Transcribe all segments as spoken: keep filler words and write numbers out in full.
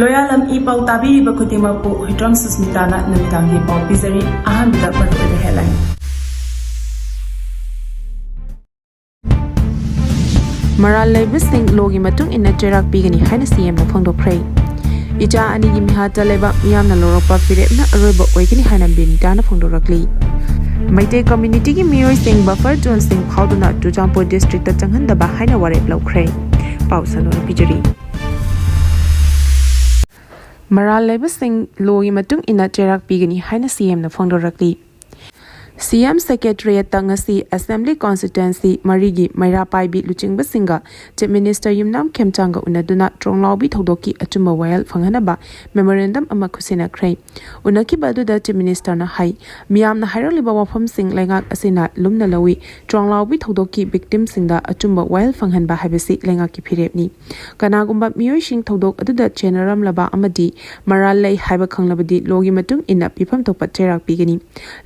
ꯂꯣꯌꯥꯂꯝ E ꯄꯥꯎ ꯇꯥꯕꯤꯔꯤꯕ ꯈꯨꯗꯤꯡꯃꯛꯄꯨ ꯍꯨꯏꯗ꯭ꯔꯣꯝ ꯁꯨꯁꯃꯤꯇꯥꯅ ꯅꯨꯃꯤꯗꯥꯡꯒꯤ ꯄꯥꯎ ꯄꯤꯖꯔꯤ꯫ ꯑꯍꯥꯟꯕꯗ ꯃꯔꯨꯑꯣꯏꯕ headline꯫ ꯃꯔꯥꯜ ꯂꯩꯕꯁꯤꯡ ꯂꯣꯒꯤ ꯃꯇꯨꯡ ꯏꯟꯅ ꯆꯩꯔꯥꯛ ꯄꯤꯒꯅꯤ ꯍꯥꯏꯅ ꯁꯤꯑꯦꯝꯅ ꯐꯣꯡꯗꯣꯛꯈ꯭ꯔꯦ꯫ ꯏꯆꯥ ꯑꯅꯤꯒꯤ ꯃꯤꯍꯥꯠꯇ ꯂꯩꯕꯥꯛ ꯃꯤꯌꯥꯝꯅ ꯂꯧꯔꯛꯄ ꯐꯤꯔꯦꯞꯅ ꯑꯔꯣꯏꯕ ꯑꯣꯏꯒꯅꯤ ꯍꯥꯏꯅ ꯕꯤꯅꯤꯇꯥꯅ ꯐꯣꯡꯗꯣꯔꯛꯂꯤ꯫ ꯃꯩꯇꯩ communityꯒꯤ ꯃꯤꯑꯣꯏꯁꯤꯡ buffer zoneꯁꯤꯡ ꯐꯥꯎꯗꯨꯅ ꯆꯨꯔꯆꯥꯟꯄꯨꯔ districtꯇ ꯆꯪꯍꯟꯗꯕ ꯍꯥꯏꯅ ꯋꯥꯔꯦꯞ ꯂꯧꯈ꯭ꯔꯦ꯫ ꯄꯥꯎ ꯁꯟꯗꯣꯛꯅ ꯄꯤꯖꯔꯤ꯫ ꯃꯔꯥꯜ ꯂꯩꯕꯁꯤꯡ ꯂꯣꯒꯤ ꯃꯇꯨꯡ ꯏꯟꯅ ꯆꯩꯔꯥꯛ ꯄꯤꯒꯅꯤ ꯍꯥꯏꯅ ꯁꯤꯑꯦꯝꯅ ꯐꯣꯡꯗꯣꯔꯛꯂꯤ꯫ ꯁꯤꯑꯦꯝ secretariatꯇ ꯉꯁꯤ Assembly constituency ꯃꯔꯤꯒꯤ ꯃꯩꯔꯥ ꯄꯥꯏꯕꯤ ꯂꯨꯆꯤꯡꯕꯁꯤꯡꯒ Chief Minister ꯌꯨꯝꯅꯥꯝ ꯈꯦꯝꯆꯥꯡꯒ ꯎꯅꯗꯨꯅ ꯇ꯭ꯔꯣꯡꯂꯥꯎꯕꯤ ꯊꯧꯗꯣꯛꯀꯤ ꯑꯆꯨꯝꯕ ꯋꯥꯌꯦꯜ ꯐꯪꯍꯟꯅꯕ memorandum ꯑꯃ ꯈꯨꯠꯁꯤꯟꯅꯈ꯭ꯔꯦ꯫ ꯎꯅꯈꯤꯕ ꯑꯗꯨꯗ Chief Ministerꯅ ꯍꯥꯏ, ꯃꯤꯌꯥꯝꯅ ꯍꯥꯏꯔꯛꯂꯤꯕ ꯋꯥꯐꯝꯁꯤꯡ ꯂꯩꯉꯥꯛ ꯑꯁꯤꯅ ꯂꯨꯝꯅ ꯂꯧꯏ꯫ ꯇ꯭ꯔꯣꯡꯂꯥꯎꯕꯤ ꯊꯧꯗꯣꯛꯀꯤ victimꯁꯤꯡꯗ ꯑꯆꯨꯝꯕ ꯋꯥꯌꯦꯜ ꯐꯪꯍꯟꯕ ꯍꯥꯏꯕꯁꯤ ꯂꯩꯉꯥꯛꯀꯤ ꯐꯤꯔꯦꯞꯅꯤ꯫ ꯀꯅꯥꯒꯨꯝꯕ ꯃꯤꯑꯣꯏꯁꯤꯡ ꯊꯧꯗꯣꯛ ꯑꯗꯨꯗ ꯆꯦꯟꯅꯔꯝꯂꯕ ꯑꯃꯗꯤ ꯃꯔꯥꯜ ꯂꯩ ꯍꯥꯏꯕ ꯈꯪꯂꯕꯗꯤ ꯂꯣꯒꯤ ꯃꯇꯨꯡ ꯏꯟꯅ ꯄꯤꯐꯝ ꯊꯣꯛꯄ ꯆꯩꯔꯥꯛ ꯄꯤꯒꯅꯤ꯫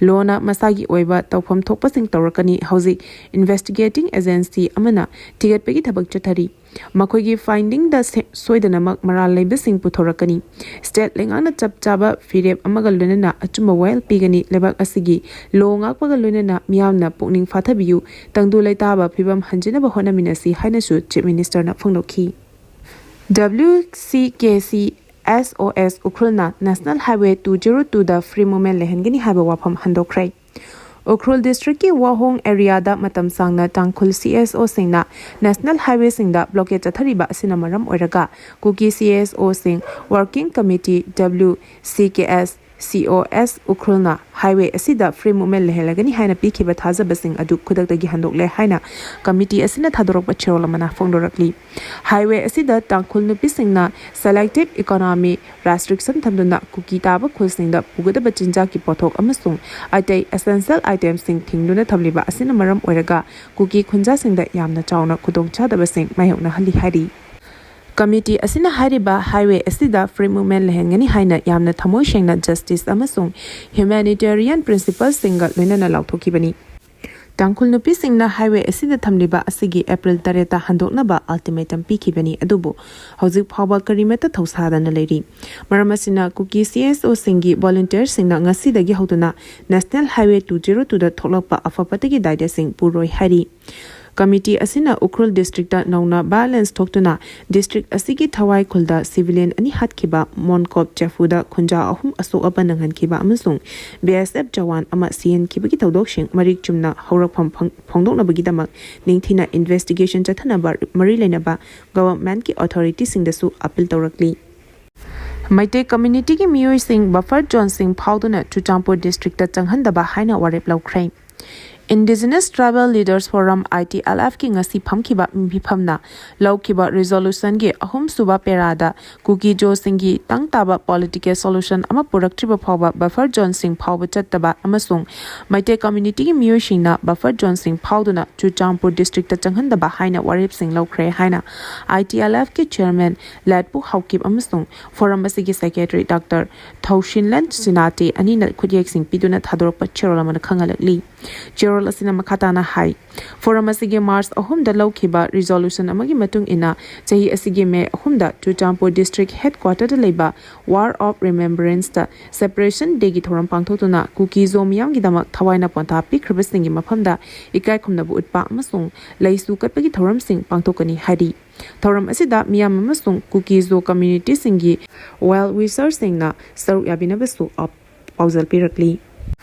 ꯂꯣꯅ ꯃꯁꯥꯒꯤ ꯑꯣꯏꯕ ꯇꯧꯐꯝ ꯊꯣꯛꯄꯁꯤꯡ ꯇꯧꯔꯛꯀꯅꯤ꯫ ꯍꯧꯖꯤꯛ investigating agency ꯑꯃꯅ ꯊꯤꯒꯠꯄꯒꯤ ꯊꯕꯛ ꯆꯠꯊꯔꯤ꯫ ꯃꯈꯣꯏꯒꯤ findingꯗ ꯁꯦ-, ꯁꯣꯏꯗꯅꯃꯛ ꯃꯔꯥꯜ ꯂꯩꯕꯁꯤꯡ ꯄꯨꯊꯣꯔꯛꯀꯅꯤ꯫ State ꯂꯩꯉꯥꯛꯅ ꯆꯞ ꯆꯥꯕ ꯐꯤꯔꯦꯞ ꯑꯃꯒ ꯂꯣꯏꯅꯅ ꯑꯆꯨꯝꯕ ꯋꯥꯌꯦꯜ ꯄꯤꯒꯅꯤ꯫ ꯂꯩꯕꯥꯛ ꯑꯁꯤꯒꯤ ꯂꯣ ꯉꯥꯛꯄꯒ ꯂꯣꯏꯅꯅ ꯃꯤꯌꯥꯝꯅ ꯄꯨꯛꯅꯤꯡ ꯐꯥꯊꯕꯤꯌꯨ꯫ ꯇꯪꯗꯨ ꯂꯩꯇꯥꯕ ꯐꯤꯕꯝ ꯍꯟꯖꯤꯟꯅꯕ ꯍꯣꯠꯅꯃꯤꯟꯅꯁꯤ ꯍꯥꯏꯅꯁꯨ Chief Ministerꯅ ꯐꯣꯡꯗꯣꯛꯈꯤ꯫ W C K C S O S ꯎꯈ꯭ꯔꯨꯜꯅ National Highway two zero twoꯗ free movement ꯂꯩꯍꯟꯒꯅꯤ ꯍꯥꯏꯕ ꯋꯥꯐꯝ ꯍꯟꯗꯣꯛꯈ꯭ꯔꯦ꯫ ꯎꯈ꯭ꯔꯨꯜ districtꯀꯤ ꯋꯥꯍꯣꯡ areaꯗ ꯃꯇꯝ ꯁꯥꯡꯅ ꯇꯥꯡꯈꯨꯜ C S Oꯁꯤꯡꯅ National Highwayꯁꯤꯡꯗ blockade ꯆꯠꯊꯔꯤꯕ ꯑꯁꯤꯅ ꯃꯔꯝ ꯑꯣꯏꯔꯒ ꯀꯨꯀꯤ C S Oꯁꯤꯡ Working Committee W C K S C O S ꯎꯈ꯭ꯔꯨꯜꯅ highway ꯑꯁꯤꯗ free movement ꯂꯩꯍꯜꯂꯒꯅꯤ ꯍꯥꯏꯅ ꯄꯤꯈꯤꯕ ꯊꯥꯖꯕꯁꯤꯡ ꯑꯗꯨ ꯈꯨꯗꯛꯇꯒꯤ ꯍꯟꯗꯣꯛꯂꯦ ꯍꯥꯏꯅ committee ꯑꯁꯤꯅ ꯊꯥꯗꯣꯔꯛꯄ ꯆꯦꯔꯣꯜ ꯑꯃꯅ ꯐꯣꯡꯗꯣꯔꯛꯂꯤ꯫ Highway ꯑꯁꯤꯗ ꯇꯥꯡꯈꯨꯜ ꯅꯨꯄꯤꯁꯤꯡꯅ selective economy restriction ꯊꯝꯗꯨꯅ ꯀꯨꯀꯤ ꯇꯥꯕ ꯈꯨꯜꯁꯤꯡꯗ ꯄꯨꯒꯗꯕ ꯆꯤꯟꯖꯥꯛꯀꯤ ꯄꯣꯠꯊꯣꯛ ꯑꯃꯁꯨꯡ ꯑꯇꯩ essential itemꯁꯤꯡ ꯊꯤꯡꯗꯨꯅ ꯊꯝꯂꯤꯕ ꯑꯁꯤꯅ ꯃꯔꯝ ꯑꯣꯏꯔꯒ ꯀꯨꯀꯤ ꯈꯨꯟꯖꯥꯁꯤꯡꯗ ꯌꯥꯝꯅ ꯆꯥꯎꯅ ꯈꯨꯗꯣꯡꯆꯥꯗꯕꯁꯤꯡ ꯃꯥꯌꯣꯛꯅꯍꯜꯂꯤ ꯍꯥꯏꯔꯤ꯫ Committee ꯑꯁꯤꯅ ꯍꯥꯏꯔꯤꯕ highway ꯑꯁꯤꯗ free movement ꯂꯩꯍꯟꯒꯅꯤ ꯍꯥꯏꯅ ꯌꯥꯝꯅ ꯊꯃꯣꯏ ꯁꯦꯡꯅ justice ꯑꯃꯁꯨꯡ humanitarian principlesꯁꯤꯡꯒ ꯂꯣꯏꯅꯅ ꯂꯥꯎꯊꯣꯛꯈꯤꯕꯅꯤ꯫ ꯇꯥꯡꯈꯨꯜ ꯅꯨꯄꯤꯁꯤꯡꯅ highway ꯑꯁꯤꯗ ꯊꯝꯂꯤꯕ ꯑꯁꯤꯒꯤ April ꯇꯔꯦꯠꯇ ꯍꯟꯗꯣꯛꯅꯕ ultimatum ꯄꯤꯈꯤꯕꯅꯤ, ꯑꯗꯨꯕꯨ ꯍꯧꯖꯤꯛ ꯐꯥꯎꯕ ꯀꯔꯤꯃꯠꯇ ꯊꯧꯁꯥꯗꯅ ꯂꯩꯔꯤ꯫ ꯃꯔꯝ ꯑꯁꯤꯅ ꯀꯨꯀꯤ CSOꯁꯤꯡꯒꯤ volunteerꯁꯤꯡꯅ ꯉꯁꯤꯗꯒꯤ ꯍꯧꯗꯨꯅ National Highway two zero twoꯗ ꯊꯣꯛꯂꯛꯄ ꯑꯐ ꯐꯠꯇꯒꯤ ꯗꯥꯏꯗꯁꯤꯡ ꯄꯨꯔꯣꯏ ꯍꯥꯏꯔꯤ꯫ Committee ꯑꯁꯤꯅ ꯎꯈ꯭ꯔꯨꯜ districtꯇ ꯅꯧꯅ violence ꯊꯣꯛꯇꯨꯅ district ꯑꯁꯤꯒꯤ ꯊꯋꯥꯏ ꯈꯨꯜꯗ civilian ꯑꯅꯤ ꯍꯥꯠꯈꯤꯕ, ꯃꯣꯟꯀꯣꯞ ꯆꯦꯐꯨꯗ ꯈꯨꯟꯖꯥ ꯑꯍꯨꯝ ꯑꯁꯣꯛ ꯑꯄꯟ ꯅꯪꯍꯟꯈꯤꯕ ꯑꯃꯁꯨꯡ BSF ꯖꯋꯥꯟ ꯑꯃ ꯁꯤꯍꯟꯈꯤꯕꯒꯤ ꯊꯧꯗꯣꯛꯁꯤꯡ ꯃꯔꯤꯛ ꯆꯨꯝꯅ ꯍꯧꯔꯛꯐꯝ ꯐꯪ-, ꯐꯣꯡꯗꯣꯛꯅꯕꯒꯤꯗꯃꯛ ꯅꯤꯡꯊꯤꯅ investigation ꯆꯠꯊꯅꯕ ꯃꯔꯤ ꯂꯩꯅꯕ governmentꯀꯤ authorityꯁꯤꯡꯗꯁꯨ appeal ꯇꯧꯔꯛꯂꯤ꯫ ꯃꯩꯇꯩ communityꯒꯤ ꯃꯤꯑꯣꯏꯁꯤꯡ buffer zoneꯁꯤꯡ ꯐꯥꯎꯗꯨꯅ ꯆꯨꯔꯆꯥꯟꯄꯨꯔ districtꯇ ꯆꯪꯍꯟꯗꯕ ꯍꯥꯏꯅ ꯋꯥꯔꯦꯞ ꯂꯧꯈ꯭ꯔꯦ꯫ Indigenous Tribal Leaders Forum, ITLFꯀꯤ ꯉꯁꯤ ꯐꯝꯈꯤꯕ ꯃꯤꯐꯝꯅ ꯂꯧꯈꯤꯕ resolutionꯒꯤ ꯑꯍꯨꯝꯁꯨꯕ paraꯗ ꯀꯨꯀꯤ ꯖꯣꯁꯤꯡꯒꯤ ꯇꯪ ꯇꯥꯕ political solution ꯑꯃ ꯄꯨꯔꯛꯇ꯭ꯔꯤꯕ ꯐꯥꯎꯕ buffer zoneꯁꯤꯡ ꯐꯥꯎꯕ ꯆꯠꯇꯕ ꯑꯃꯁꯨꯡ ꯃꯩꯇꯩ communityꯒꯤ ꯃꯤꯑꯣꯏꯁꯤꯡꯅ buffer zoneꯁꯤꯡ ꯐꯥꯎꯗꯨꯅ ꯆꯨꯔꯆꯥꯟꯄꯨꯔ districtꯇ ꯆꯪꯍꯟꯗꯕ ꯍꯥꯏꯅ ꯋꯥꯔꯦꯞꯁꯤꯡ ꯂꯧꯈ꯭ꯔꯦ ꯍꯥꯏꯅ ITLFꯀꯤ chairman ꯂꯦꯠꯄꯨ ꯍꯥꯎꯀꯤꯞ ꯑꯃꯁꯨꯡ forum ꯑꯁꯤꯒꯤ secretary Doctor ꯊꯧꯁꯤꯟꯂꯦꯟ ꯁꯤꯅꯥꯇꯦ ꯑꯅꯤꯅ ꯈꯨꯠꯌꯦꯛꯁꯤꯡ ꯄꯤꯗꯨꯅ ꯊꯥꯗꯣꯔꯛꯄ ꯆꯦꯔꯣꯜ ꯑꯃꯅ ꯈꯪꯍꯜꯂꯛꯂꯤ꯫ ꯆꯦꯔꯣꯜ ꯑꯁꯤꯅ ꯃꯈꯥ ꯇꯥꯅ ꯍꯥꯏ, forum ꯑꯁꯤꯒꯤ March ꯑꯍꯨꯝꯗ ꯂꯧꯈꯤꯕ resolution ꯑꯃꯒꯤ ꯃꯇꯨꯡ ꯏꯟꯅ ꯆꯍꯤ ꯑꯁꯤꯒꯤ May ꯑꯍꯨꯝꯗ ꯆꯨꯔꯆꯥꯟꯄꯨꯔ district headquarterꯗ ꯂꯩꯕ Wall of Remembranceꯇ Separation Dayꯒꯤ ꯊꯧꯔꯝ ꯄꯥꯡꯊꯣꯛꯇꯨꯅ ꯀꯨꯀꯤ ꯖꯣ ꯃꯤꯌꯥꯝꯒꯤꯗꯃꯛ ꯊꯋꯥꯏꯅ ꯄꯣꯟꯊꯥ ꯄꯤꯈ꯭ꯔꯕꯁꯤꯡꯒꯤ ꯃꯐꯝꯗ ꯏꯀꯥꯏ ꯈꯨꯝꯅꯕ ꯎꯠꯄ ꯑꯃꯁꯨꯡ ꯂꯩꯁꯨ ꯀꯠꯄꯒꯤ ꯊꯧꯔꯝꯁꯤꯡ ꯄꯥꯡꯊꯣꯛꯀꯅꯤ ꯍꯥꯏꯔꯤ꯫ ꯊꯧꯔꯝ ꯑꯁꯤꯗ ꯃꯤꯌꯥꯝ ꯑꯃꯁꯨꯡ ꯀꯨꯀꯤ ꯖꯣ communityꯁꯤꯡꯒꯤ well wisherꯁꯤꯡꯅ ꯁꯔꯨꯛ ꯌꯥꯕꯤꯅꯕꯁꯨ ꯑꯞ-, ꯄꯥꯎꯖꯦꯜ ꯄꯤꯔꯛꯂꯤ꯫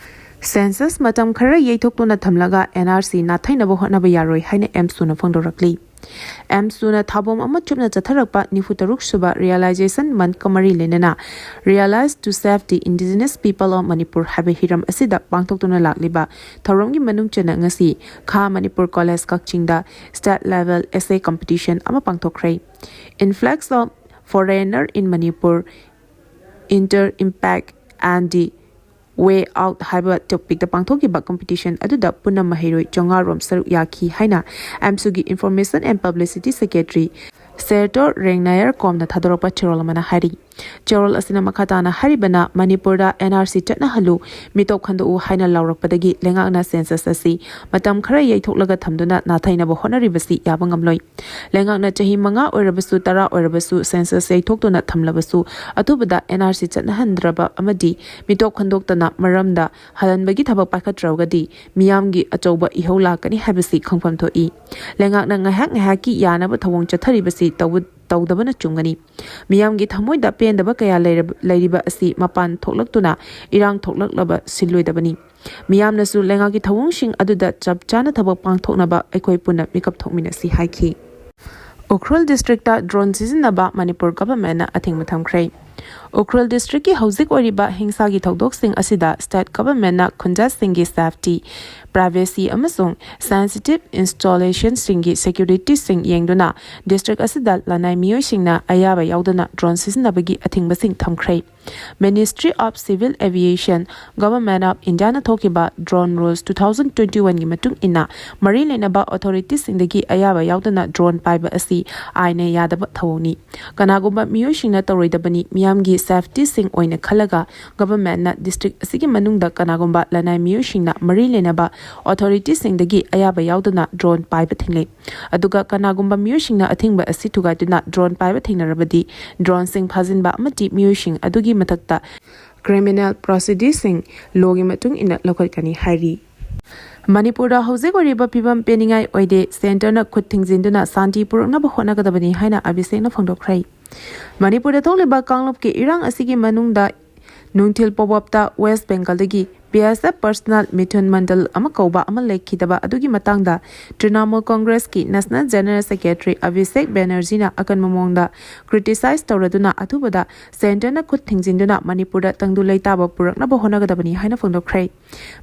Census ꯃꯇꯝ ꯈꯔ ꯌꯩꯊꯣꯛꯇꯨꯅ ꯊꯝꯂꯒ NRC ꯅꯥꯊꯩꯅꯕ ꯍꯣꯠꯅꯕ ꯌꯥꯔꯣꯏ ꯍꯥꯏꯅ ꯑꯦꯝꯁꯨꯅ ꯐꯣꯡꯗꯣꯔꯛꯂꯤ꯫ ꯑꯦꯝꯁꯨꯅ ꯊꯥꯕꯣꯝ ꯑꯃ ꯆꯨꯞꯅ ꯆꯠꯊꯔꯛꯄ ꯅꯤꯐꯨ ꯇꯔꯨꯛ ꯁꯨꯕ Realization Monthꯀ ꯃꯔꯤ ꯂꯩꯅꯅ Realize to Save the Indigenous People of Manipur ꯍꯥꯏꯕ ꯍꯤꯔꯝ ꯑꯁꯤꯗ ꯄꯥꯡꯊꯣꯛꯇꯨꯅ ꯂꯥꯛꯂꯤꯕ ꯊꯧꯔꯝꯒꯤ ꯃꯅꯨꯡ ꯆꯟꯅ ꯉꯁꯤ ꯈꯥ ꯃꯅꯤꯄꯨꯔ ꯀꯣꯂꯦꯖ ꯀꯛꯆꯤꯡꯗ state level essay competition ꯑꯃ ꯄꯥꯡꯊꯣꯛꯈ꯭ꯔꯦ꯫ Influx of Foreigner in Manipur, Inter Impact and the Way Out ꯍꯥꯏꯕ topicꯇ ꯄꯥꯡꯊꯣꯛꯈꯤꯕ competition ꯑꯗꯨꯗ ꯄꯨꯟꯅ ꯃꯍꯩꯔꯣꯏ ꯆꯥꯝꯃꯉꯥ ꯔꯣꯝ ꯁꯔꯨꯛ ꯌꯥꯈꯤ ꯍꯥꯏꯅ ꯑꯦꯝꯁꯨꯒꯤ Information and Publicity Secretary ꯁꯦꯔꯇꯣ ꯔꯦꯡꯅꯥꯌꯔ ꯀꯣꯝꯅ ꯊꯥꯗꯣꯔꯛꯄ ꯆꯦꯔꯣꯜ ꯑꯃꯅ ꯍꯥꯏꯔꯤ꯫ ꯆꯦꯔꯣꯜ ꯑꯁꯤꯅ ꯃꯈꯥ ꯇꯥꯅ ꯍꯥꯏꯔꯤꯕꯅ, ꯃꯅꯤꯄꯨꯔꯗ ꯑꯦꯟ ꯑꯥꯔ ꯁꯤ ꯆꯠꯅꯍꯜꯂꯨ, ꯃꯤꯇꯣꯞ ꯈꯟꯗꯣꯛꯎ ꯍꯥꯏꯅ ꯂꯥꯎꯔꯛꯄꯗꯒꯤ ꯂꯩꯉꯥꯛꯅ ꯁꯦꯟꯁꯁ ꯑꯁꯤ ꯃꯇꯝ ꯈꯔ ꯌꯩꯊꯣꯛꯂꯒ ꯊꯝꯗꯨꯅ ꯅꯥꯊꯩꯅꯕ ꯍꯣꯠꯅꯔꯤꯕꯁꯤ ꯌꯥꯕ ꯉꯝꯂꯣꯏ꯫ ꯂꯩꯉꯥꯛꯅ ꯆꯍꯤ ꯃꯉꯥ ꯑꯣꯏꯔꯕꯁꯨ, ꯇꯔꯥ ꯑꯣꯏꯔꯕꯁꯨ ꯁꯦꯟꯁꯁ ꯌꯩꯊꯣꯛꯇꯨꯅ ꯊꯝꯂꯕꯁꯨ, ꯑꯊꯨꯕꯗ ꯑꯦꯟ ꯑꯥꯔ ꯁꯤ ꯆꯠꯅꯍꯟꯗ꯭ꯔꯕ ꯑꯃꯗꯤ ꯃꯤꯇꯣꯞ ꯈꯟꯗꯣꯛꯇꯅ ꯃꯔꯝꯗ ꯍꯜꯍꯟꯕꯒꯤ ꯊꯕꯛ ꯄꯥꯏꯈꯠꯇ꯭ꯔꯒꯗꯤ ꯃꯤꯌꯥꯝꯒꯤ ꯑꯆꯧꯕ ꯏꯍꯧ ꯂꯥꯛꯀꯅꯤ ꯍꯥꯏꯕꯁꯤ ꯈꯪꯐꯝ ꯊꯣꯛꯏ꯫ ꯂꯩꯉꯥꯛꯅ ꯉꯥꯏꯍꯥꯛ ꯉꯥꯏꯍꯥꯛꯀꯤ ꯌꯥꯅꯕ ꯊꯧꯑꯣꯡ ꯆꯠꯊꯔꯤꯕꯁꯤ ꯇꯧꯕ-, ꯇꯧꯗꯕꯅ ꯆꯨꯝꯒꯅꯤ꯫ ꯃꯤꯌꯥꯝꯒꯤ ꯊꯃꯣꯏꯗ ꯄꯦꯟꯗꯕ ꯀꯌꯥ ꯂꯩꯔꯕ-, ꯂꯩꯔꯤꯕ ꯑꯁꯤ ꯃꯄꯥꯟ ꯊꯣꯛꯂꯛꯇꯨꯅ ꯏꯔꯥꯡ ꯊꯣꯛꯂꯛꯂꯕ ꯁꯤꯜꯂꯣꯏꯗꯕꯅꯤ꯫ ꯃꯤꯌꯥꯝꯅꯁꯨ ꯂꯩꯉꯥꯛꯀꯤ ꯊꯧꯑꯣꯡꯁꯤꯡ ꯑꯗꯨꯗ ꯆꯞ ꯆꯥꯅ ꯊꯕꯛ ꯄꯥꯡꯊꯣꯛꯅꯕ ꯑꯩꯈꯣꯏ ꯄꯨꯟꯅ ꯃꯤꯀꯞ ꯊꯣꯛꯃꯤꯟꯅꯁꯤ ꯍꯥꯏꯈꯤ꯫ ꯎꯈ꯭ꯔꯨꯜ ꯗꯤꯁꯇ꯭ꯔꯤꯛꯇ ꯗ꯭ꯔꯣꯟ ꯁꯤꯖꯤꯟꯅꯕ ꯃꯅꯤꯄꯨꯔ ꯒꯚꯔꯟꯃꯦꯟꯠꯅ ꯑꯊꯤꯡꯕ ꯊꯝꯈ꯭ꯔꯦ꯫ ꯎꯈ꯭ꯔꯨꯜ ꯗꯤꯁꯇ꯭ꯔꯤꯛꯀꯤ ꯍꯧꯖꯤꯛ ꯑꯣꯏꯔꯤꯕ ꯍꯤꯡꯁꯥꯒꯤ ꯊꯧꯗꯣꯛꯁꯤꯡ ꯑꯁꯤꯗ ꯁ꯭ꯇꯦꯠ ꯒꯚꯔꯟꯃꯦꯟꯠꯅ ꯈꯨꯟꯖꯥꯁꯤꯡꯒꯤ ꯁꯦꯐꯇꯤ, ꯄ꯭ꯔꯥꯏꯚꯦꯁꯤ ꯑꯃꯁꯨꯡ ꯁꯦꯟꯁꯤꯇꯤꯚ ꯏꯟꯁꯇꯣꯂꯦꯁꯟꯁꯤꯡꯒꯤ ꯁꯦꯀ꯭ꯌꯨꯔꯤꯇꯤꯁꯤꯡ ꯌꯦꯡꯗꯨꯅ ꯗꯤꯁꯇ꯭ꯔꯤꯛ ꯑꯁꯤꯗ ꯂꯅꯥꯏ ꯃꯤꯑꯣꯏꯁꯤꯡꯅ ꯑꯌꯥꯕ ꯌꯥꯎꯗꯅ ꯗ꯭ꯔꯣꯟ ꯁꯤꯖꯤꯟꯅꯕꯒꯤ ꯑꯊꯤꯡꯕꯁꯤꯡ ꯊꯝꯈ꯭ꯔꯦ꯫ Ministry of Civil Aviation, Government of Indiaꯅ ꯊꯣꯛꯈꯤꯕ Drone Rules two thousand twenty-oneꯒꯤ ꯃꯇꯨꯡ ꯏꯟꯅ, ꯃꯔꯤ ꯂꯩꯅꯕ ꯑꯣꯊꯣꯔꯤꯇꯤꯁꯤꯡꯗꯒꯤ ꯑꯌꯥꯕ ꯌꯥꯎꯗꯅ ꯗ꯭ꯔꯣꯟ ꯄꯥꯏꯕ ꯑꯁꯤ ꯑꯥꯏꯟꯅ ꯌꯥꯗꯕ ꯊꯧꯑꯣꯡꯅꯤ꯫ ꯀꯅꯥꯒꯨꯝꯕ ꯃꯤꯑꯣꯏꯁꯤꯡꯅ ꯇꯧꯔꯣꯏꯗꯕꯅꯤ꯫ ꯃꯤꯌꯥꯝꯒꯤ ꯁꯦꯐꯇꯤꯁꯤꯡ ꯑꯣꯏꯅ ꯈꯜꯂꯒ ꯒꯚꯔꯟꯃꯦꯟꯠꯅ ꯗꯤꯁꯇ꯭ꯔꯤꯛ ꯑꯁꯤꯒꯤ ꯃꯅꯨꯡꯗ ꯀꯅꯥꯒꯨꯝꯕ ꯂꯅꯥꯏ ꯃꯤꯑꯣꯏꯁꯤꯡꯅ ꯃꯔꯤ ꯂꯩꯅꯕ ꯑꯣꯊꯣꯔꯤꯇꯤꯁꯤꯡꯗꯒꯤ ꯑꯌꯥꯕ ꯌꯥꯎꯗꯅ ꯗ꯭ꯔꯣꯟ ꯄꯥꯏꯕ ꯊꯤꯡꯂꯦ꯫ ꯑꯗꯨꯒ ꯀꯅꯥꯒꯨꯝꯕ ꯃꯤꯑꯣꯏꯁꯤꯡꯅ ꯑꯊꯤꯡꯕ ꯑꯁꯤ ꯊꯨꯒꯥꯏꯗꯨꯅ ꯗ꯭ꯔꯣꯟ ꯄꯥꯏꯕ ꯊꯦꯡꯅꯔꯕꯗꯤ, ꯗ꯭ꯔꯣꯟꯁꯤꯡ ꯐꯥꯖꯤꯟꯕ ꯑꯃꯗꯤ ꯃꯤꯑꯣꯏꯁꯤꯡ ꯑꯗꯨꯒꯤ ꯃꯊꯛꯇ ꯀ꯭ꯔꯤꯃꯤꯅꯦꯜ ꯄ꯭ꯔꯣꯁꯤꯗꯤꯡꯁꯤꯡ ꯂꯣꯒꯤ ꯃꯇꯨꯡ ꯏꯟꯅ ꯂꯧꯈꯠꯀꯅꯤ ꯍꯥꯏꯔꯤ꯫ ꯃꯅꯤꯄꯨꯔꯗ ꯍꯧꯖꯤꯛ ꯑꯣꯏꯔꯤꯕ ꯐꯤꯕꯝ ꯄꯦꯟꯅꯤꯡꯉꯥꯏ ꯑꯣꯏꯗꯦ, ꯁꯦꯟꯇꯔꯅ ꯈꯨꯠ ꯊꯤꯡꯖꯤꯟꯗꯨꯅ ꯁꯥꯟꯇꯤ ꯄꯨꯔꯛꯅꯕ ꯍꯣꯠꯅꯒꯗꯕꯅꯤ ꯍꯥꯏꯅ ꯑꯚꯤꯁꯦꯛꯅ ꯐꯣꯡꯗꯣꯛꯈ꯭ꯔꯦ꯫ ꯃꯅꯤꯄꯨꯔꯗ ꯊꯣꯛꯂꯤꯕ ꯀꯥꯡꯂꯨꯞꯀꯤ ꯏꯔꯥꯡ ꯑꯁꯤꯒꯤ ꯃꯅꯨꯡꯗ ꯅꯨꯡꯊꯤꯜ ꯄꯣꯕꯣꯞꯇ ꯋꯦꯁ ꯕꯦꯡꯒꯜꯗꯒꯤ B S F personnel Mithun Mandal ꯑꯃ ꯀꯧꯕ ꯑꯃ ꯂꯩꯈꯤꯗꯕ ꯑꯗꯨꯒꯤ ꯃꯇꯥꯡꯗ ꯇ꯭ꯔꯤꯅꯥꯃꯨꯜ ꯀꯣꯡꯒ꯭ꯔꯦꯁꯀꯤ ꯅꯦꯁꯅꯦꯜ ꯖꯦꯅꯔꯦꯜ ꯁꯦꯀ꯭ꯔꯦꯇꯔꯤ ꯑꯚꯤꯁꯦꯛ ꯕꯦꯅꯔꯖꯤꯅ ꯑꯀꯟꯕ ꯃꯑꯣꯡꯗ ꯀ꯭ꯔꯤꯇꯤꯁꯥꯏꯖ ꯇꯧꯔꯗꯨꯅ ꯑꯊꯨꯕꯗ ꯁꯦꯟꯇꯔꯅ ꯈꯨꯠ ꯊꯤꯡꯖꯤꯟꯗꯨꯅ ꯃꯅꯤꯄꯨꯔꯗ ꯇꯪꯗꯨ ꯂꯩꯇꯥꯕ ꯄꯨꯔꯛꯅꯕ ꯍꯣꯠꯅꯒꯗꯕꯅꯤ ꯍꯥꯏꯅ ꯐꯣꯡꯗꯣꯛꯈ꯭ꯔꯦ꯫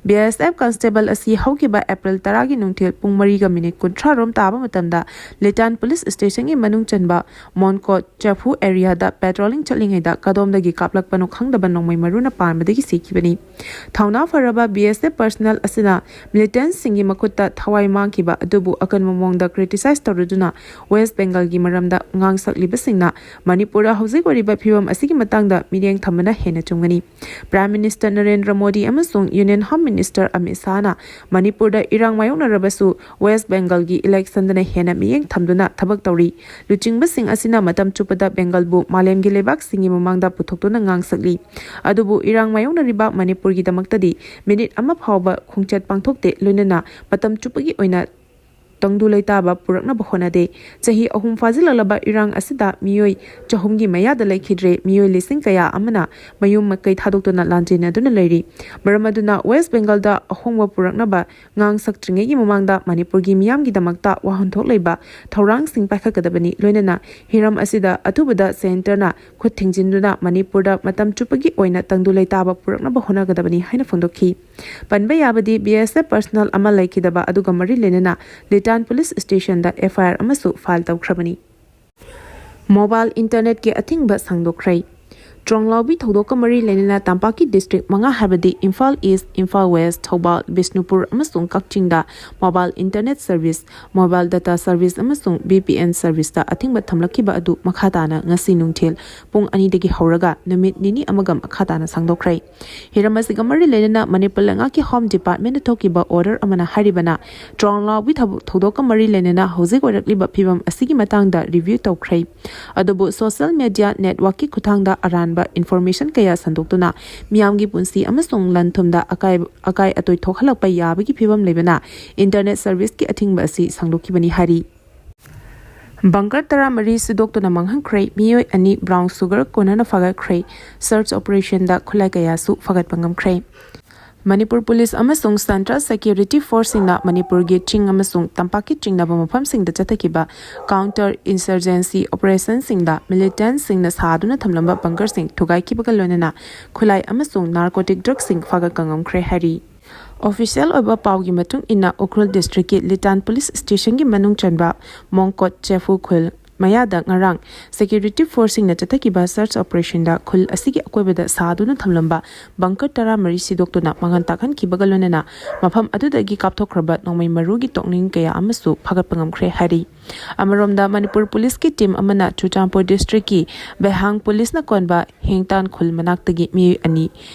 B S F ꯀꯟꯁꯇꯦꯕꯜ ꯑꯁꯤ ꯍꯧꯈꯤꯕ ꯑꯦꯄ꯭ꯔꯤꯜ ꯇꯔꯥꯒꯤ ꯅꯨꯡꯊꯤꯜ ꯄꯨꯡ ꯃꯔꯤꯒ ꯃꯤꯅꯤꯠ ꯀꯨꯟꯊ꯭ꯔꯥ ꯔꯣꯝ ꯇꯥꯕ ꯃꯇꯝꯗ ꯂꯤꯇꯥꯟ ꯄꯨꯂꯤꯁ ꯁ꯭ꯇꯦꯁꯟꯒꯤ ꯃꯅꯨꯡ ꯆꯟꯕ ꯃꯣꯟꯀꯣꯠ ꯆꯐꯨ ꯑꯦꯔꯤꯌꯥꯗ ꯄꯦꯇ꯭ꯔꯣꯂꯤꯡ ꯆꯠꯂꯤꯉꯩꯗ ꯀꯗꯣꯝꯗꯒꯤ ꯀꯥꯞꯂꯛꯄꯅꯣ ꯈꯪꯗꯕ ꯅꯣꯡꯃꯩ ꯃꯔꯨꯅ ꯄꯥꯟꯕꯗꯒꯤ ꯁꯤꯈꯤꯕꯅꯤ꯫ ꯊꯧꯅꯥ ꯐꯔꯕ ꯕꯤ ꯑꯦꯁ ꯑꯦꯐ ꯄꯔꯁꯅꯦꯜ ꯑꯁꯤꯅ ꯃꯤꯂꯤꯇꯦꯟꯠꯁꯤꯡꯒꯤ ꯃꯈꯨꯠꯇ ꯊꯋꯥꯏ ꯃꯥꯡꯈꯤꯕ ꯑꯗꯨꯕꯨ ꯑꯀꯟꯕ ꯃꯑꯣꯡꯗ ꯀ꯭ꯔꯤꯇꯤꯁꯥꯏꯖ ꯇꯧꯔꯗꯨꯅ ꯋꯦꯁ꯭ꯠ ꯕꯦꯡꯒꯜꯒꯤ ꯃꯔꯝꯗ ꯉꯥꯡꯁꯛꯂꯤꯕꯁꯤꯡꯅ ꯃꯅꯤꯄꯨꯔꯗ ꯍꯧꯖꯤꯛ ꯑꯣꯏꯔꯤꯕ ꯐꯤꯕꯝ ꯑꯁꯤꯒꯤ ꯃꯇꯥꯡꯗ ꯃꯤꯠꯌꯦꯡ ꯊꯝꯕꯅ ꯍꯦꯟꯅ ꯆꯨꯝꯒꯅꯤ꯫ ꯄ꯭ꯔꯥꯏꯝ ꯃꯤꯅꯤꯁꯇꯔ ꯅꯔꯦꯟꯗ꯭ꯔ ꯃꯣꯗꯤ ꯑꯃꯁꯨꯡ ꯌꯨꯅꯤꯌꯟ ꯍꯣꯝ ꯃꯤꯅꯤꯁꯇꯔ ꯑꯃꯤꯠ ꯁꯥꯍꯅ ꯃꯅꯤꯄꯨꯔꯗ ꯏꯔꯥꯡ ꯃꯥꯌꯣꯛꯅꯔꯕꯁꯨ ꯋꯦꯁ꯭ꯠ ꯕꯦꯡꯒꯜꯒꯤ ꯏꯂꯦꯛꯁꯟꯗꯅ ꯍꯦꯟꯅ ꯃꯤꯠꯌꯦꯡ ꯊꯝꯗꯨꯅ ꯊꯕꯛ ꯇꯧꯔꯤ꯫ ꯂꯨꯆꯤꯡꯕꯁꯤꯡ ꯑꯁꯤꯅ ꯃꯇꯝ ꯆꯨꯞꯄꯗ ꯕꯦꯡꯒꯜꯕꯨ ꯃꯥꯂꯦꯝꯒꯤ ꯂꯩꯕꯥꯛꯁꯤꯡꯒꯤ ꯃꯃꯥꯡꯗ ꯄꯨꯊꯣꯛꯇꯨꯅ ꯉꯥꯡꯁꯛꯂꯤ꯫ ꯑꯗꯨꯕꯨ ꯏꯔꯥꯡ ꯃꯥꯌꯣꯛꯅꯔꯤꯕ ꯃꯅꯤꯄꯨꯔꯒꯤꯗꯃꯛꯇꯗꯤ ꯃꯤꯅꯤꯠ ꯑꯃ ꯐꯥꯎꯕ ꯈꯣꯡꯆꯠ ꯄꯥꯡꯊꯣꯛꯇꯦ, ꯂꯣꯏꯅꯅ ꯃꯇꯝ ꯆꯨꯞꯄꯒꯤ ꯑꯣꯏꯅ ꯇꯪꯗꯨ ꯂꯩꯇꯥꯕ ꯄꯨꯔꯛꯅꯕ ꯍꯣꯠꯅꯗꯦ꯫ ꯆꯍꯤ ꯑꯍꯨꯝ ꯐꯥꯖꯤꯜꯂꯛꯂꯕ ꯏꯔꯥꯡ ꯑꯁꯤꯗ ꯃꯤꯑꯣꯏ ꯆꯍꯨꯝꯒꯤ ꯃꯌꯥꯗ ꯂꯩꯈꯤꯗ꯭ꯔꯦ, ꯃꯤꯑꯣꯏ ꯂꯤꯁꯤꯡ ꯀꯌꯥ ꯑꯃꯅ ꯃꯌꯨꯝ ꯃꯀꯩ ꯊꯥꯗꯣꯛꯇꯨꯅ ꯂꯥꯟꯖꯦꯟꯅꯗꯨꯅ ꯂꯩꯔꯤ꯫ ꯃꯔꯝ ꯑꯗꯨꯅ ꯋꯦꯁ꯭ꯠ ꯕꯦꯡꯒꯜꯗ ꯑꯍꯣꯡꯕ ꯄꯨꯔꯛꯅꯕ ꯉꯥꯡ ꯁꯛꯇ꯭ꯔꯤꯉꯩꯒꯤ ꯃꯃꯥꯡꯗ ꯃꯅꯤꯄꯨꯔꯒꯤ ꯃꯤꯌꯥꯝꯒꯤꯗꯃꯛꯇ ꯋꯥꯍꯟꯊꯣꯛ ꯂꯩꯕ ꯊꯧꯔꯥꯡꯁꯤꯡ ꯄꯥꯏꯈꯠꯀꯗꯕꯅꯤ, ꯂꯣꯏꯅꯅ ꯍꯤꯔꯝ ꯑꯁꯤꯗ ꯑꯊꯨꯕꯗ ꯁꯦꯟꯇꯔꯅ ꯈꯨꯠ ꯊꯤꯡꯖꯤꯟꯗꯨꯅ ꯃꯅꯤꯄꯨꯔꯗ ꯃꯇꯝ ꯆꯨꯞꯄꯒꯤ ꯑꯣꯏꯅ ꯇꯪꯗꯨ ꯂꯩꯇꯥꯕ ꯄꯨꯔꯛꯅꯕ ꯍꯣꯠꯅꯒꯗꯕꯅꯤ ꯍꯥꯏꯅ ꯐꯣꯡꯗꯣꯛꯈꯤ꯫ ꯄꯟꯕ ꯌꯥꯕꯗꯤ, ꯕꯤ ꯑꯦꯁ ꯑꯦꯐ ꯄꯔꯁꯅꯦꯜ ꯑꯃ ꯂꯩꯈꯤꯗꯕ ꯑꯗꯨꯒ ꯃꯔꯤ ꯂꯩꯅꯅ ꯂꯤꯇꯥꯟ ꯄꯨꯂꯤꯁ ꯁ꯭ꯇꯦꯁꯟꯗ ꯑꯦꯐ ꯑꯥꯏ ꯑꯥꯔ ꯑꯃꯁꯨ ꯐꯥꯏꯜ ꯇꯧꯈ꯭ꯔꯕꯅꯤ꯫ ꯃꯣꯕꯥꯏꯜ ꯏꯟꯇꯔꯅꯦꯠꯀꯤ ꯑꯊꯤꯡꯕ ꯁꯥꯡꯗꯣꯛꯈ꯭ꯔꯦ꯫ ꯇ꯭ꯔꯣꯡꯂꯥꯎꯕꯤ ꯊꯧꯗꯣꯛꯀ ꯃꯔꯤ ꯂꯩꯅꯅ ꯇꯝꯄꯥꯛꯀꯤ ꯗꯤꯁꯇ꯭ꯔꯤꯛ ꯃꯉꯥ ꯍꯥꯏꯕꯗꯤ ꯏꯝꯐꯥꯜ ꯏꯁ꯭ꯠ, ꯏꯝꯐꯥꯜ ꯋꯦꯁ꯭ꯠ, ꯊꯧꯕꯥꯜ, ꯕꯤꯁꯅꯨꯄꯨꯔ ꯑꯃꯁꯨꯡ ꯀꯛꯆꯤꯡꯗ mobile internet service, mobile data service ꯑꯃꯁꯨꯡ ꯚꯤ ꯄꯤ ꯑꯦꯟ ꯁꯔꯚꯤꯁꯇ ꯑꯊꯤꯡꯕ ꯊꯝꯂꯛꯈꯤꯕ ꯑꯗꯨ ꯃꯈꯥ ꯇꯥꯅ ꯉꯁꯤ ꯅꯨꯡꯊꯤꯜ ꯄꯨꯡ ꯑꯅꯤꯗꯒꯤ ꯍꯧꯔꯒ ꯅꯨꯃꯤꯠ ꯅꯤꯅꯤ ꯑꯃꯒ ꯃꯈꯥ ꯇꯥꯅ ꯁꯥꯡꯗꯣꯛꯈ꯭ꯔꯦ꯫ ꯍꯤꯔꯝ ꯑꯁꯤꯒ ꯃꯔꯤ ꯂꯩꯅꯅ ꯃꯅꯤꯄꯨꯔ ꯂꯩꯉꯥꯛꯀꯤ ꯍꯣꯝ ꯗꯤꯄꯥꯔꯠꯃꯦꯟꯠꯅ ꯊꯣꯛꯈꯤꯕ ꯑꯣꯔꯗꯔ ꯑꯃꯅ ꯍꯥꯏꯔꯤꯕꯅ ꯇ꯭ꯔꯣꯡꯂꯥꯎꯕꯤ ꯊꯧ-, ꯊꯧꯗꯣꯛꯀ ꯃꯔꯤ ꯂꯩꯅꯅ ꯍꯧꯖꯤꯛ ꯑꯣꯏꯔꯛꯂꯤꯕ ꯐꯤꯕꯝ ꯑꯁꯤꯒꯤ ꯃꯇꯥꯡꯗ ꯔꯤꯚ꯭ꯌꯨ ꯇꯧꯈ꯭ꯔꯦ꯫ ꯑꯗꯨꯕꯨ ꯁꯣꯁꯤꯌꯦꯜ ꯃꯤꯗꯤꯌꯥ ꯅꯦꯠꯋꯥꯔꯛꯀꯤ ꯈꯨꯠꯊꯥꯡꯗ ꯑꯔꯥꯟꯕ ꯏꯟꯐꯣꯔꯃꯦꯁꯟ ꯀꯌꯥ ꯁꯟꯗꯣꯛꯇꯨꯅ ꯃꯤꯌꯥꯝꯒꯤ ꯄꯨꯟꯁꯤ ꯑꯃꯁꯨꯡ ꯂꯟ ꯊꯨꯝꯗ ꯑꯀꯥꯏ-, ꯑꯀꯥꯏ ꯑꯇꯣꯏ ꯊꯣꯛꯍꯜꯂꯛꯄ ꯌꯥꯕꯒꯤ ꯐꯤꯕꯝ ꯂꯩꯕꯅ ꯏꯟꯇꯔꯅꯦꯠ ꯁꯔꯚꯤꯁꯀꯤ ꯑꯊꯤꯡꯕ ꯑꯁꯤ ꯁꯥꯡꯗꯣꯛꯈꯤꯕꯅꯤ ꯍꯥꯏꯔꯤ꯫ ꯕꯪꯀꯔ ꯇꯔꯥꯃꯔꯤ ꯁꯤꯗꯣꯛꯇꯨꯅ ꯃꯥꯡꯍꯟꯈ꯭ꯔꯦ꯫ ꯃꯤꯑꯣꯏ ꯑꯅꯤ ꯕ꯭ꯔꯥꯎꯟ ꯁꯨꯒꯔ ꯀꯣꯟꯅꯅ ꯐꯥꯒꯠꯈ꯭ꯔꯦ꯫ ꯁꯔꯆ ꯑꯣꯄꯔꯦꯁꯟꯗ ꯈꯨꯠꯂꯥꯏ ꯀꯌꯥꯁꯨ ꯐꯥꯒꯠꯄ ꯉꯝꯈ꯭ꯔꯦ꯫ ꯃꯅꯤꯄꯨꯔ ꯄꯨꯂꯤꯁ ꯑꯃꯁꯨꯡ ꯁꯦꯟꯇ꯭ꯔꯦꯜ ꯁꯦꯀ꯭ꯌꯨꯔꯤꯇꯤ ꯐꯣꯔꯁꯁꯤꯡꯅ ꯃꯅꯤꯄꯨꯔꯒꯤ ꯆꯤꯡ ꯑꯃꯁꯨꯡ ꯇꯝꯄꯥꯛꯀꯤ ꯆꯤꯡꯅꯕ ꯃꯐꯝꯁꯤꯡꯗ ꯆꯠꯊꯈꯤꯕ ꯀꯥꯎꯟꯇꯔ ꯏꯟꯁꯔꯖꯦꯟꯁꯤ ꯑꯣꯄꯔꯦꯁꯟꯁꯤꯡꯗ ꯃꯤꯂꯤꯇꯦꯟꯠꯁꯤꯡꯅ ꯁꯥꯗꯨꯅ ꯊꯝꯂꯝꯕ ꯕꯪꯀꯔꯁꯤꯡ ꯊꯨꯒꯥꯏꯈꯤꯕꯒ ꯂꯣꯏꯅꯅ ꯈꯨꯠꯂꯥꯏ ꯑꯃꯁꯨꯡ ꯅꯥꯔꯀꯣꯇꯤꯛ ꯗ꯭ꯔꯒꯁꯤꯡ ꯐꯥꯒꯠꯄ ꯉꯝꯈ꯭ꯔꯦ ꯍꯥꯏꯔꯤ꯫ ꯑꯣꯐꯤꯁꯤꯌꯦꯜ ꯑꯣꯏꯕ ꯄꯥꯎꯒꯤ ꯃꯇꯨꯡ ꯏꯟꯅ ꯎꯈ꯭ꯔꯨꯜ ꯗꯤꯁꯇ꯭ꯔꯤꯛꯀꯤ ꯂꯤꯇꯥꯟ ꯄꯨꯂꯤꯁ ꯁ꯭ꯇꯦꯁꯟꯒꯤ ꯃꯅꯨꯡ ꯆꯟꯕ ꯃꯣꯡꯀꯣꯠ ꯆꯦꯐꯨ ꯈꯨꯜ, ꯃꯌꯥꯗ ꯉꯔꯥꯡ ꯁꯦꯀ꯭ꯌꯨꯔꯤꯇꯤ ꯐꯣꯔꯁꯁꯤꯡꯅ ꯆꯠꯊꯈꯤꯕ ꯁꯔꯆ ꯑꯣꯄꯔꯦꯁꯟꯗ ꯈꯨꯜ ꯑꯁꯤꯒꯤ ꯑꯀꯣꯏꯕꯗ ꯁꯥꯗꯨꯅ ꯊꯝꯂꯝꯕ ꯕꯪꯀꯔ ꯇꯔꯥꯃꯔꯤ ꯁꯤꯗꯣꯛꯇꯨꯅ ꯃꯥꯡꯍꯟ ꯇꯥꯛꯍꯟꯈꯤꯕꯒ ꯂꯣꯏꯅꯅ ꯃꯐꯝ ꯑꯗꯨꯗꯒꯤ ꯀꯥꯞꯊꯣꯛꯈ꯭ꯔꯕ ꯅꯣꯡꯃꯩ ꯃꯔꯨꯒꯤ ꯇꯣꯛꯅꯤꯡ ꯀꯌꯥ ꯑꯃꯁꯨ ꯐꯥꯒꯠꯄ ꯉꯝꯈ꯭ꯔꯦ ꯍꯥꯏꯔꯤ꯫ ꯑꯃꯔꯣꯝꯗ ꯃꯅꯤꯄꯨꯔ ꯄꯨꯂꯤꯁꯀꯤ ꯇꯤꯝ ꯑꯃꯅ ꯆꯨꯔꯆꯥꯟꯄꯨꯔ ꯗꯤꯁꯇ꯭ꯔꯤꯛꯀꯤ ꯕꯦꯍꯥꯡ ꯄꯨꯂꯤꯁꯅ ꯀꯣꯟꯕ ꯍꯦꯡꯇꯥꯟ ꯈꯨꯜ ꯃꯅꯥꯛꯇꯒꯤ ꯃꯤꯑꯣꯏ ꯑꯅꯤ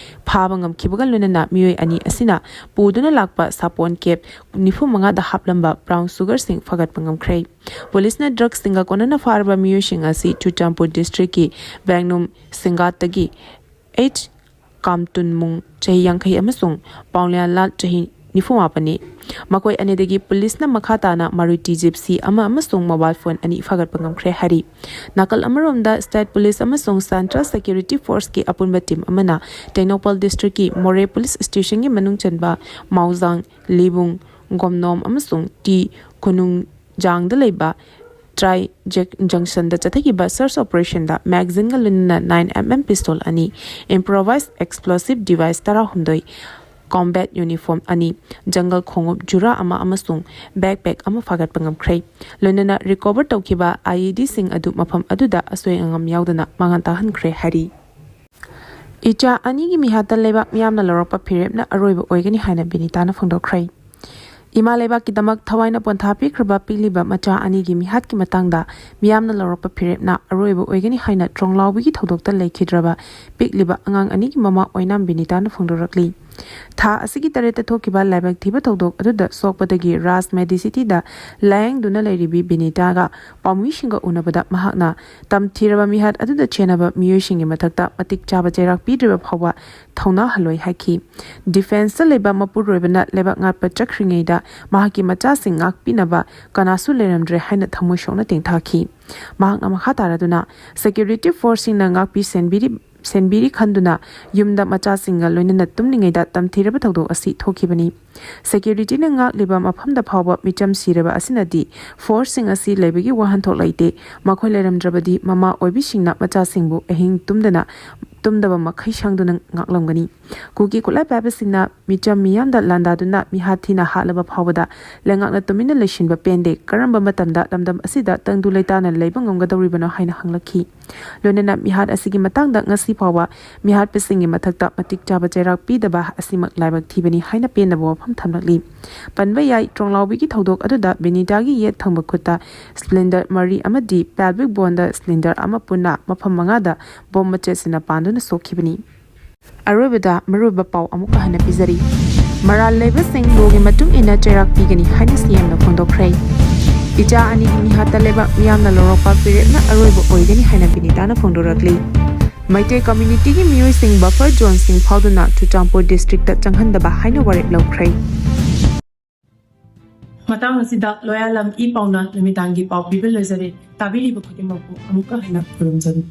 ꯐꯥꯕ ꯉꯝꯈꯤꯕꯒ ꯂꯣꯏꯅꯅ ꯃꯤꯑꯣꯏ ꯑꯅꯤ ꯑꯁꯤꯅ ꯄꯨꯗꯨꯅ ꯂꯥꯛꯄ ꯁꯥꯄꯣꯟ ꯀꯦꯞ ꯅꯤꯐꯨ ꯃꯉꯥꯗ ꯍꯥꯞꯂꯝꯕ ꯕ꯭ꯔꯥꯎꯟ ꯁꯨꯒꯔꯁꯤꯡ ꯐꯥꯒꯠꯄ ꯉꯝꯈ꯭ꯔꯦ꯫ ꯄꯨꯂꯤꯁꯅ ꯗ꯭ꯔꯒꯁꯤꯡꯒ ꯀꯣꯟꯅꯅ ꯐꯥꯔꯕ ꯃꯤꯑꯣꯏꯁꯤꯡ ꯑꯁꯤ ꯆꯨꯔꯆꯥꯟꯄꯨꯔ ꯗꯤꯁꯇ꯭ꯔꯤꯛꯀꯤ ꯕꯦꯡꯅꯨꯝ ꯁꯤꯡꯒꯥꯠꯇꯒꯤ ꯑꯩꯆ ꯀꯥꯝꯇꯨꯟꯃꯨꯡ, ꯆꯍꯤ ꯌꯥꯡꯈꯩ, ꯑꯃꯁꯨꯡ ꯄꯥꯎꯂꯤꯌꯥꯟꯂꯥꯜ, ꯆꯍꯤ ꯅꯤꯐꯨ ꯃꯥꯄꯟꯅꯤ꯫ ꯃꯈꯣꯏ ꯑꯅꯤꯗꯒꯤ ꯄꯨꯂꯤꯁꯅ ꯃꯈꯥ ꯇꯥꯅ ꯃꯥꯔꯨꯇꯤ ꯖꯤꯞꯁꯤ ꯑꯃ ꯑꯃꯁꯨꯡ ꯃꯣꯕꯥꯏꯜ ꯐꯣꯟ ꯑꯅꯤ ꯐꯥꯒꯠꯄ ꯉꯝꯈ꯭ꯔꯦ ꯍꯥꯏꯔꯤ꯫ ꯅꯥꯀꯜ ꯑꯃꯔꯣꯝꯗ, ꯁ꯭ꯇꯦꯠ ꯄꯨꯂꯤꯁ ꯑꯃꯁꯨꯡ ꯁꯦꯟꯇ꯭ꯔꯦꯜ ꯁꯦꯀ꯭ꯌꯨꯔꯤꯇꯤ ꯐꯣꯔꯁꯀꯤ ꯑꯄꯨꯟꯕ ꯇꯤꯝ ꯑꯃꯅ ꯇꯦꯡꯅꯧꯄꯜ ꯗꯤꯁꯇ꯭ꯔꯤꯛꯀꯤ ꯃꯣꯔꯦ ꯄꯨꯂꯤꯁ ꯁ꯭ꯇꯦꯁꯟꯒꯤ ꯃꯅꯨꯡ ꯆꯟꯕ ꯃꯥꯎꯖꯥꯡ, ꯂꯤꯕꯨꯡ, ꯒꯣꯝꯅꯣꯝ ꯑꯃꯁꯨꯡ ꯇꯤ ꯈꯨꯅꯨꯡꯖꯥꯡꯗ ꯂꯩꯕ ꯇ꯭ꯔꯥꯏ ꯖꯦꯛ-, ꯖꯪꯁꯟꯗ ꯆꯠꯊꯈꯤꯕ ꯁꯔꯆ ꯑꯣꯄꯔꯦꯁꯟꯗ ꯃꯦꯒꯥꯖꯤꯟꯒ ꯂꯣꯏꯅꯅ ꯅꯥꯏꯟ ꯑꯦꯝ ꯑꯦꯝ ꯄꯤꯁꯇꯣꯜ ꯑꯅꯤ, ꯏꯝꯄ꯭ꯔꯣꯚꯥꯏꯖ ꯑꯦꯛꯁꯄ꯭ꯂꯣꯁꯤꯚ ꯗꯤꯚꯥꯏꯁ ꯇꯔꯥꯍꯨꯝꯗꯣꯏ, ꯀꯣꯝꯕꯦꯠ ꯌꯨꯅꯤꯐꯣꯔꯝ ꯑꯅꯤ, ꯖꯪꯒꯜ ꯈꯣꯡꯎꯞ ꯖꯨꯔꯥ ꯑꯃ ꯑꯃꯁꯨꯡ ꯕꯦꯛꯄꯦꯛ ꯑꯃ ꯐꯥꯒꯠꯄ ꯉꯝꯈ꯭ꯔꯦ꯫ ꯂꯣꯏꯅꯅ ꯔꯤꯀꯣꯚꯔ ꯇꯧꯈꯤꯕ ꯑꯥꯏ ꯏ ꯗꯤꯁꯤꯡ ꯑꯗꯨ ꯃꯐꯝ ꯑꯗꯨꯗ ꯑꯁꯣꯏ ꯑꯉꯥꯝ ꯌꯥꯎꯗꯅ ꯃꯥꯡꯍꯟ ꯇꯥꯛꯍꯟꯈ꯭ꯔꯦ ꯍꯥꯏꯔꯤ꯫ ꯏꯆꯥ ꯑꯅꯤꯒꯤ ꯃꯤꯍꯥꯠꯇ ꯂꯩꯕꯥꯛ ꯃꯤꯌꯥꯝꯅ ꯂꯧꯔꯛꯄ ꯐꯤꯔꯦꯞꯅ ꯑꯔꯣꯏꯕ ꯑꯣꯏꯒꯅꯤ ꯍꯥꯏꯅ ꯕꯤꯅꯤꯇꯥꯅ ꯐꯣꯡꯗꯣꯛꯈ꯭ꯔꯦ꯫ ꯏꯃꯥ ꯂꯩꯕꯥꯛꯀꯤꯗꯃꯛ ꯊꯋꯥꯏꯅ ꯄꯣꯟꯊꯥ ꯄꯤꯈ꯭ꯔꯕ ꯄꯤꯛꯂꯤꯕ ꯃꯆꯥ ꯑꯅꯤꯒꯤ ꯃꯤꯍꯥꯠꯀꯤ ꯃꯇꯥꯡꯗ ꯃꯤꯌꯥꯝꯅ ꯂꯧꯔꯛꯄ ꯐꯤꯔꯦꯞꯅ ꯑꯔꯣꯏꯕ ꯑꯣꯏꯒꯅꯤ ꯍꯥꯏꯅ ꯇ꯭ꯔꯣꯡꯂꯥꯎꯕꯤꯒꯤ ꯊꯧꯗꯣꯛꯇ ꯂꯩꯈꯤꯗ꯭ꯔꯕ ꯄꯤꯛꯂꯤꯕ ꯑꯉꯥꯡ ꯑꯅꯤꯒꯤ ꯃꯃꯥ ꯑꯣꯏꯅꯥꯝ ꯕꯤꯅꯤꯇꯥꯅ ꯐꯣꯡꯗꯣꯔꯛꯂꯤ꯫ ꯊꯥ ꯑꯁꯤꯒꯤ ꯇꯔꯦꯠꯇ ꯊꯣꯛꯈꯤꯕ ꯂꯥꯏꯕꯛ ꯊꯤꯕ ꯊꯧꯗꯣꯛ ꯑꯗꯨꯗ ꯁꯣꯛꯄꯗꯒꯤ ꯔꯥꯖ ꯃꯦꯗꯤꯁꯤꯇꯤꯗ ꯂꯥꯌꯦꯡꯗꯨꯅ ꯂꯩꯔꯤꯕꯤ ꯕꯤꯅꯤꯇꯥꯒ ꯄꯥꯎꯃꯤꯁꯤꯡꯒ ꯎꯅꯕꯗ ꯃꯍꯥꯛꯅ ꯇꯝꯊꯤꯔꯕ ꯃꯤꯍꯥꯠ ꯑꯗꯨꯗ ꯆꯦꯟꯅꯕ ꯃꯤꯑꯣꯏꯁꯤꯡꯒꯤ ꯃꯊꯛꯇ ꯃꯇꯤꯛ ꯆꯥꯕ ꯆꯩꯔꯥꯛ ꯄꯤꯗ꯭ꯔꯤꯕ ꯐꯥꯎꯕ ꯊꯧꯅꯥ ꯍꯜꯂꯣꯏ ꯍꯥꯏꯈꯤ꯫ ꯗꯤꯐꯦꯟꯁꯇ ꯂꯩꯕ ꯃꯄꯨꯔꯣꯏꯕꯅ ꯂꯩꯕꯥꯛ ꯉꯥꯛꯄ ꯆꯠꯈ꯭ꯔꯤꯉꯩꯗ ꯃꯍꯥꯛꯀꯤ ꯃꯆꯥꯁꯤꯡ ꯉꯥꯛꯄꯤꯅꯕ ꯀꯅꯥꯁꯨ ꯂꯩꯔꯝꯗ꯭ꯔꯦ ꯍꯥꯏꯅ ꯊꯃꯣꯏ ꯁꯣꯛꯅ ꯇꯦꯡꯊꯥꯈꯤ꯫ ꯃꯍꯥꯛꯅ ꯃꯈꯥ ꯇꯥꯔꯗꯨꯅ, ꯁꯦꯀ꯭ꯌꯨꯔꯤꯇꯤ ꯐꯣꯔꯁꯁꯤꯡꯅ ꯉꯥꯛꯄꯤ ꯁꯦꯟꯕꯤꯔꯤ-, ꯁꯦꯟꯕꯤꯔꯤ ꯈꯟꯗꯨꯅ ꯌꯨꯝꯗ ꯃꯆꯥꯁꯤꯡꯒ ꯂꯣꯏꯅꯅ ꯇꯨꯝꯂꯤꯉꯩꯗ ꯇꯝꯊꯤꯔꯕ ꯊꯧꯗꯣꯛ ꯑꯁꯤ ꯊꯣꯛꯈꯤꯕꯅꯤ꯫ ꯁꯦꯀ꯭ꯌꯨꯔꯤꯇꯤꯅ ꯉꯥꯛꯂꯤꯕ ꯃꯐꯝꯗ ꯐꯥꯎꯕ ꯃꯤꯆꯝ ꯁꯤꯔꯕ ꯑꯁꯤꯅꯗꯤ ꯐꯣꯔꯁꯁꯤꯡ ꯑꯁꯤ ꯂꯩꯕꯒꯤ ꯋꯥꯍꯟꯊꯣꯛ ꯂꯩꯇꯦ꯫ ꯃꯈꯣꯏ ꯂꯩꯔꯝꯗ꯭ꯔꯕꯗꯤ ꯃꯃꯥ ꯑꯣꯏꯕꯤꯁꯤꯡꯅ ꯃꯆꯥꯁꯤꯡꯕꯨ ꯑꯍꯤꯡ ꯇꯨꯝꯗꯅ ꯇꯨꯝꯗꯕ ꯃꯈꯩ ꯁꯪꯗꯨꯅ ꯉꯥꯛꯂꯝꯒꯅꯤ꯫ ꯀꯨꯀꯤ ꯈꯨꯠꯂꯥꯏ ꯄꯥꯏꯕꯁꯤꯡꯅ ꯃꯤꯆꯝ ꯃꯤꯌꯥꯝꯗ ꯂꯥꯟꯗꯥꯗꯨꯅ ꯃꯤꯍꯥꯠ ꯊꯤꯅ ꯍꯥꯠꯂꯕ ꯐꯥꯎꯕꯗ ꯂꯩꯉꯥꯛꯅ ꯇꯨꯃꯤꯟꯅ ꯂꯩꯁꯤꯟꯕ ꯄꯦꯟꯗꯦ꯫ ꯀꯔꯝꯕ ꯃꯇꯝꯗ ꯂꯝꯗꯝ ꯑꯁꯤꯗ ꯇꯪꯗꯨ ꯂꯩꯇꯥꯅ ꯂꯩꯕ ꯉꯝꯒꯗꯧꯔꯤꯕꯅꯣ ꯍꯥꯏꯅ ꯍꯪꯂꯛꯈꯤ꯫ ꯂꯣꯏꯅꯅ ꯃꯤꯍꯥꯠ ꯑꯁꯤꯒꯤ ꯃꯇꯥꯡꯗ ꯉꯁꯤ ꯐꯥꯎꯕ ꯃꯤꯍꯥꯠꯄꯁꯤꯡꯒꯤ ꯃꯊꯛꯇ ꯃꯇꯤꯛ ꯆꯥꯕ ꯆꯩꯔꯥꯛ ꯄꯤꯗꯕ ꯑꯁꯤꯃꯛ ꯂꯥꯏꯕꯛ ꯊꯤꯕꯅꯤ ꯍꯥꯏꯅ ꯄꯦꯟꯗꯕ ꯋꯥꯐꯝ ꯊꯝꯂꯛꯂꯤ꯫ ꯄꯟꯕ ꯌꯥꯏ, ꯇ꯭ꯔꯣꯡꯂꯥꯎꯕꯤꯒꯤ ꯊꯧꯗꯣꯛ ꯑꯗꯨꯗ ꯕꯤꯅꯤꯇꯥꯒꯤ ꯌꯦꯠ ꯊꯪꯕ ꯈꯨꯠꯇ ꯁ꯭ꯄ꯭ꯂꯦꯟꯗꯔ ꯃꯔꯤ ꯑꯃꯗꯤ ꯄꯦꯜꯚꯤꯛ ꯕꯣꯟꯗ ꯁ꯭ꯄ꯭ꯂꯦꯟꯗꯔ ꯑꯃ ꯄꯨꯟꯅ ꯃꯐꯝ ꯃꯉꯥꯗ ꯕꯣꯝ ꯃꯆꯦꯠꯁꯤꯅ ꯄꯥꯟꯗꯨꯅ ꯁꯣꯛꯈꯤꯕꯅꯤ꯫ ꯑꯔꯣꯏꯕꯗ ꯃꯔꯨꯑꯣꯏꯕ ꯄꯥꯎ ꯑꯃꯨꯛꯀ ꯍꯟꯅ ꯄꯤꯖꯔꯤ꯫ ꯃꯔꯥꯜ ꯂꯩꯕꯁꯤꯡ ꯂꯣꯒꯤ ꯃꯇꯨꯡ ꯏꯟꯅ ꯆꯩꯔꯥꯛ ꯄꯤꯒꯅꯤ ꯍꯥꯏꯅ ꯁꯤ ꯑꯦꯝꯅ ꯐꯣꯡꯗꯣꯛꯈ꯭ꯔꯦ꯫ ꯏꯆꯥ ꯑꯅꯤꯒꯤ ꯃꯤꯍꯥꯠꯇ ꯂꯩꯕꯥꯛ ꯃꯤꯌꯥꯝꯅ ꯂꯧꯔꯛꯄ ꯐꯤꯔꯦꯞꯅ ꯑꯔꯣꯏꯕ ꯑꯣꯏꯒꯅꯤ ꯍꯥꯏꯅ ꯕꯤꯅꯤꯇꯥꯅ ꯐꯣꯡꯗꯣꯔꯛꯂꯤ꯫ ꯃꯩꯇꯩ ꯀꯝꯃ꯭ꯌꯨꯅꯤꯇꯤꯒꯤ ꯃꯤꯑꯣꯏꯁꯤꯡ ꯕꯐꯔ ꯖꯣꯟꯁꯤꯡ ꯐꯥꯎꯗꯨꯅ ꯆꯨꯔꯆꯥꯟꯄꯨꯔ ꯗꯤꯁꯇ꯭ꯔꯤꯛꯇ ꯆꯪꯍꯟꯗꯕ ꯍꯥꯏꯅ ꯋꯥꯔꯦꯞ ꯂꯧꯈ꯭ꯔꯦ꯫ ꯃꯇꯥꯡ ꯑꯁꯤꯗ ꯂꯣꯌꯥꯂꯝ ꯏ ꯄꯥꯎꯅ ꯅꯨꯃꯤꯗꯥꯡꯒꯤ ꯄꯥꯎ ꯄꯤꯕ ꯂꯣꯏꯖꯔꯦ꯫ ꯇꯥꯕꯤꯔꯤꯕ ꯈꯨꯗꯤꯡꯃꯛꯄꯨ ꯑꯃꯨꯛꯀ ꯍꯟꯅ ꯈꯨꯔꯨꯝꯖꯔꯤ꯫